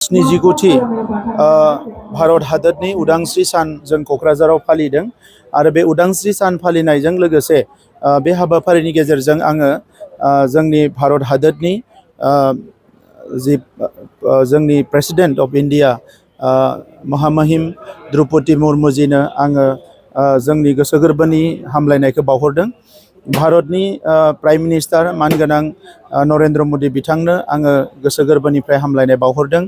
स्निजिगुथि भारत हादरनि उदांस्रि सान जों क'क्राझाराव फालिदों आरो बे उदांस्रि सान फालिनायजों लोगोसे बे हाबाफारिनि गेजेरजों आङो जोंनि भारत हादरनि जोंनि प्रेसिडेन्ट अफ इन्डिया महामहिम द्रौपदी मुर्मुजीनो आङो जोंनि गोसो गोरबोनि हामलायनायखौ बावहरदों। भारतनि प्राइम मिनिस्टार मानगोनां नरेन्द्र मदि बिथांनो आङो गोसो गोरबोनिफ्राय हामलायनाय बावहरदों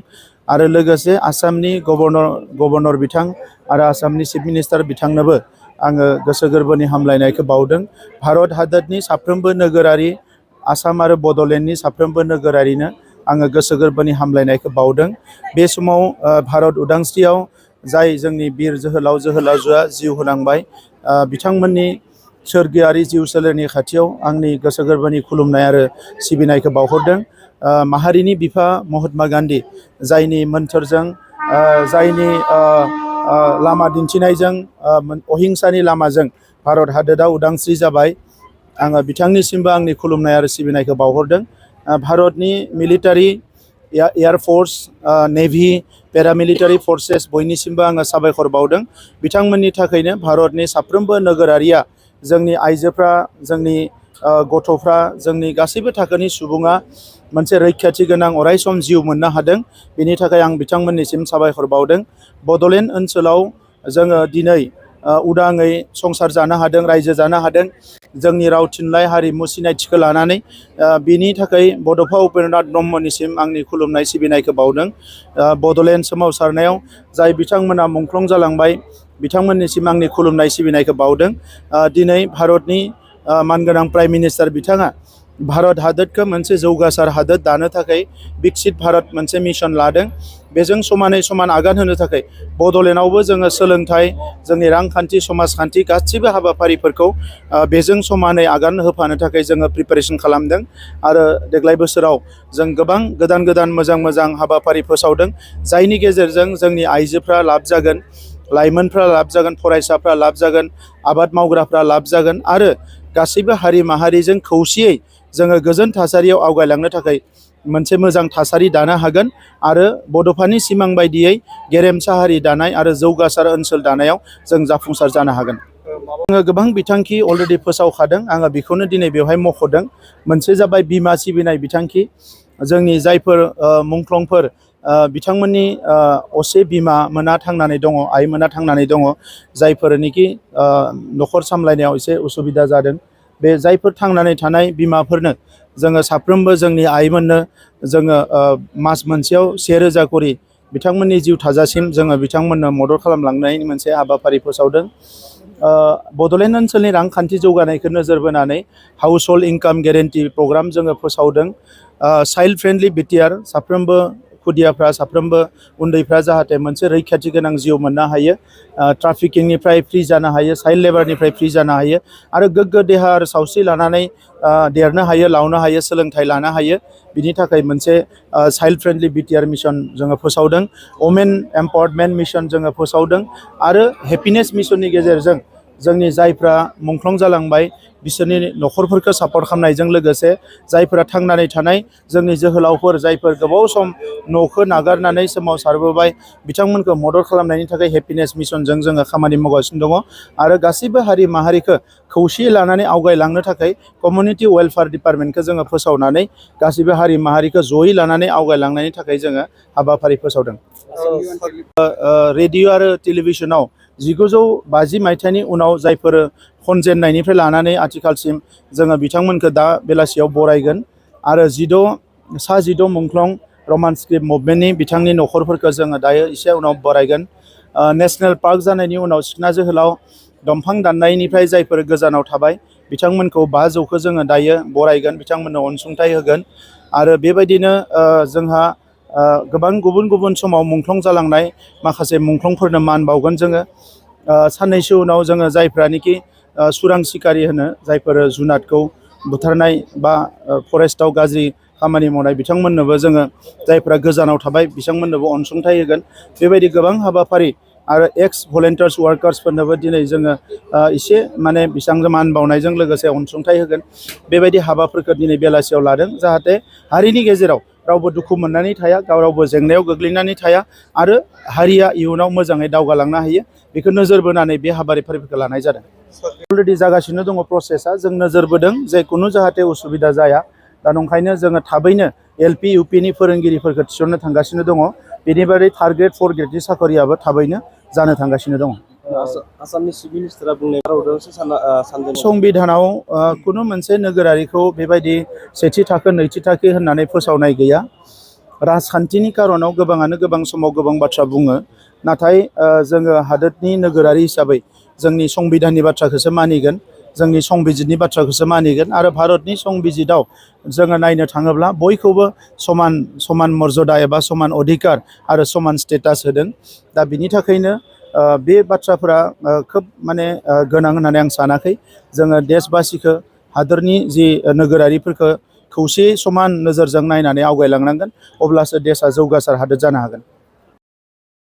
आरो लोगोसे आसामनि गभर्नर बिथां आरो आसामनि चिफ मिनिस्टार बिथांनोबो आङो गोसो गोरबोनि हामलायनायखौ बावदों। भारत हादरनि साफ्रोमबो नोगोरारि आसाम आरो बड'लेण्डनि साफ्रोमबो नोगोरारिनो आङो गोसो गोरबोनि हामलायनायखौ बावदों। बे समाव भारत उदांस्रियाव जाय जोंनि बिर जोहोलाव जोहोलावजोआ जिउ होलांबाय बिथांमोननि सोरगोआरि जिउ सोलेरनि खाथियाव आंनि गोसो गोरबोनि खुलुमनाय आरो सिबिनायखौ बावहरदों। माहारिनि बिफा महात्मा गान्धी जायनि मोन्थोरजों जायनि लामा दिन्थिनायजों अहिंसानि लामाजों भारत हादोरा उदांस्रि जाबाय, आङो बिथांनिसिमबो आंनि खुलुमनाय आरो सिबिनायखौ बावहरदों। भारतनि मिलिटारि एयार फोर्स नेभि पेरामिलिटारि फर्सेस बयनिसिमबो आङो साबायखर बावदों। बिथांमोननि थाखायनो भारतनि साफ्रोमबो नोगोरारिया जोंनि आइजोफ्रा जोंनि गथ'फ्रा जोंनि गासैबो थाखोनि सुबुङा मोनसे रैखाथि गोनां अरायसम जिउ मोननो हादों। बेनि थाखाय आं बिथांमोननिसिम साबायखर बावदों। बड'लेण्ड ओनसोलाव जोङो दिनै उदाङै संसार जानो हादों, रायजो जानो हादों जोंनि राव थुनलाइ हारिमु सिनायथिखौ लानानै। बिनि थाखाय बड'फा उपेन्द्रनाथ ब्रह्मनिसिम आंनि खुलुमनाय सिबिनायखौ बावदों। बड'लेण्ड सोमावसारनायाव जाय बिथांमोना मुंख्लं जालांबाय बिथांमोननिसिम आंनि खुलुमनाय सिबिनायखौ बावदों। दिनै भारतनि मानगोनां प्राइम मिनिस्टार बिथाङा भारत हादरखौ मोनसे जौगासार हादर दानो थाखाय बिकसित भारत मोनसे मिशन लादों। बेजों समानै समान आगान होनो थाखाय बड'लेण्डआवबो जोङो सोलोंथाइ, जोंनि रांखान्थि, समाजखान्थि गासिबो हाबाफारिफोरखौ बेजों समानै आगान होफानो थाखाय जोङो प्रिपेरेसन खालामदों आरो देग्लाय बोसोराव जों गोबां गोदान गोदान मोजां मोजां हाबाफारि फोसावदों जायनि गेजेरजों जोंनि आइजोफ्रा लाब जागोन, लाइमोनफ्रा लाब जागोन, फरायसाफ्रा लाब जागोन, आबाद मावग्राफ्रा लाब जागोन आरो गासैबो हारि माहारिजों खौसेयै जोङो गोजोन थासारियाव आवगायलांनो थाखाय मोनसे मोजां थासारि दानो हागोन आरो बड'फानि सिमां बायदियै गेरेमसा हारि दानाय आरो जौगासार ओनसोल दानायाव जों जाफुंसार जानो हागोन। आङो गोबां बिथांखि अलरेडि फोसावखादों, आङो बेखौनो दिनै बेवहाय मख'दों। मोनसे जाबाय बिमा सिबिनाय बिथांखि। जोंनि जायफोर मुंख्लंफोर बिथांमोननि असे बिमा मोना थांनानै दङ, आइ मोना थांनानै दङ, जायफोरनिखि न'खर सामलायनायाव एसे उसुबिदा जादों, बे जायफोर थांनानै थानाय बिमाफोरनो जोङो साफ्रोमबो जोंनि आइमोननो जोङो मास मोनसेयाव 1000 करि बिथांमोननि जिउ थाजासिम जोङो बिथांमोननो मदद खालामलांनायनि मोनसे हाबाफारि फोसावदों। बड'लेण्ड ओनसोलनि रांखान्थि जौगानायखौ नोजोर बोनानै house hulled income guarantee programme जोङो फोसावदों। चाइल्ड फ्रेन्डलि बिटिआर, साफ्रोमबो खुदियाफ्रा साफ्रोमबो उन्दैफ्रा जाहाथे मोनसे रैखाथि गोनां जिउ मोननो हायो, ट्राफिकिंनिफ्राय फ्रि जानो हायो, चाइल्ड लेबारनिफ्राय फ्रि जानो हायो आरो गोग्गो देहा आरो सावस्रि लानानै देरनो हायो, लावनो हायो, सोलोंथाइ लानो हायो। बिनि थाखाय मोनसे चाइल्ड फ्रेन्डलि बिटिआर मिशन जोङो फोसावदों। वमेन एम्पावारमेन्ट मिशन जोङो फोसावदों आरो हेपिनेस मिशननि गेजेरजों जोंनि जायफ्रा मुंख्लं जालांबाय बिसोरनि न'खरफोरखौ सापर्ट खालामनायजों लोगोसे जायफोरा थांनानै थानाय जोंनि जोहोलावफोर जायफोर गोबाव सम न'खौ नागारनानै सोमावसारबोबाय बिथांमोनखौ मदद खालामनायनि थाखाय हेपिनेस मिशनजों जोङो खामानि मावगासिनो दङ आरो गासैबो हारि माहारिखौ खौसेयै लानानै आवगायलांनो थाखाय कमिउनिटि वेलफेयार डिपार्टमेन्टखौ जोङो फोसावनानै गासैबो हारि माहारिखौ जयै लानानै आवगायलांनायनि थाखाय जोङो हाबाफारि फोसावदों। रेडिअ' आरो टेलिभिसनाव 1950 मायथाइनि उनाव जायफोर खनजेननायनिफ्राय लानानै आथिखालसिम जोङो बिथांमोनखौ दा बेलासियाव बरायगोन आरो 16 मुंख्लं रमान स्क्रिप्ट मुभमेन्टनि बिथांनि न'खरफोरखौ जोङो दायो एसे उनाव बरायगोन। नेशनेल पार्क जानायनि उनाव सिखना जोहोलाव दंफां दाननायनिफ्राय जायफोर गोजानाव थाबाय बिथांमोनखौ 5 जौखौ जोङो दायो बरायगोन, बिथांमोननो अनसुंथाइ होगोन आरो बेबायदिनो जोंहा गोबां गुबुन गुबुन समाव मुंख्लं जालांनाय माखासे मुंख्लंफोरनो मान बावगोन जोङो। साननैसो उनाव जोङो जायफ्रानोखि सुरां सिखारि होनो, जायफोर जुनादखौ बुथारनाय बा फरेस्टआव गाज्रि खामानि मावनाय बिथांमोननोबो जोङो जायफ्रा गोजानाव थाबाय बिथांमोननोबो अनसुंथाइ होगोन। बेबायदि गोबां हाबाफारि आरो एक्स भलेन्टियार्स वार्कार्सफोरनोबो दिनै जोङो एसे माने बेसेबां मान बावनायजों लोगोसे अनसुंथाइ होगोन। बेबायदि हाबाफोरखौ दिनै बेलासियाव लादों जाहाथे हारिनि गेजेराव रावबो दुखु मोननानै थाया, रावबो जेंनायाव गोग्लैनानै थाया आरो हारिया इयुनाव मोजाङै दावगालांनो हायो, बेखौ नोजोर बोनानै बे हाबाफारिफोरखौ लानाय जादों। अलरेडि जागासिनो दङ प्रसेसा, जों नोजोर बोदों जे खुनु जाहाथे उसुबिदा जाया। दा नंखायनो जोङो थाबैनो LP UPनि फोरोंगिरिफोरखौ थिसननो थांगासिनो दङ। बेनि बादै 3rd ग्रेड 4th ग्रेडनि साखरियाबो थाबैनो जानो थांगासिनो दङ। आसामनि चिफ मिनिस्टारा बुंनाय रावदोंसो सानदों संबिधानाव खुनु मोनसे नोगोरारिखौ बेबायदि सेथि थाखो नैथि थाखो होननानै फोसावनाय गैया। राजखान्थिनि कारनाव गोबाङानो गोबां समाव गोबां बाथ्रा बुङो, नाथाय जोङो हादोरनि नोगोरारि हिसाबै जोंनि संबिधाननि बाथ्राखौसो मानिगोन, जोंनि संबिजितनि बाथ्राखौसो मानिगोन आरो भारतनि संबिजिताव जोङो नायनो थाङोब्ला बयखौबो समान मर्यादा एबा समान अधिकार आरो समान स्टेटास होदों। दा बिनि थाखायनो बे बाथ्राफोरा खोब माने गोनां होननानै आं सानाखै। जोङो देशबासिखौ हादोरनि जि नोगोरारिफोरखौ खौसेयै समान नोजोरजों नायनानै आवगायलांनांगोन, अब्लासो देशा जौगासार हादोर जानो हागोन।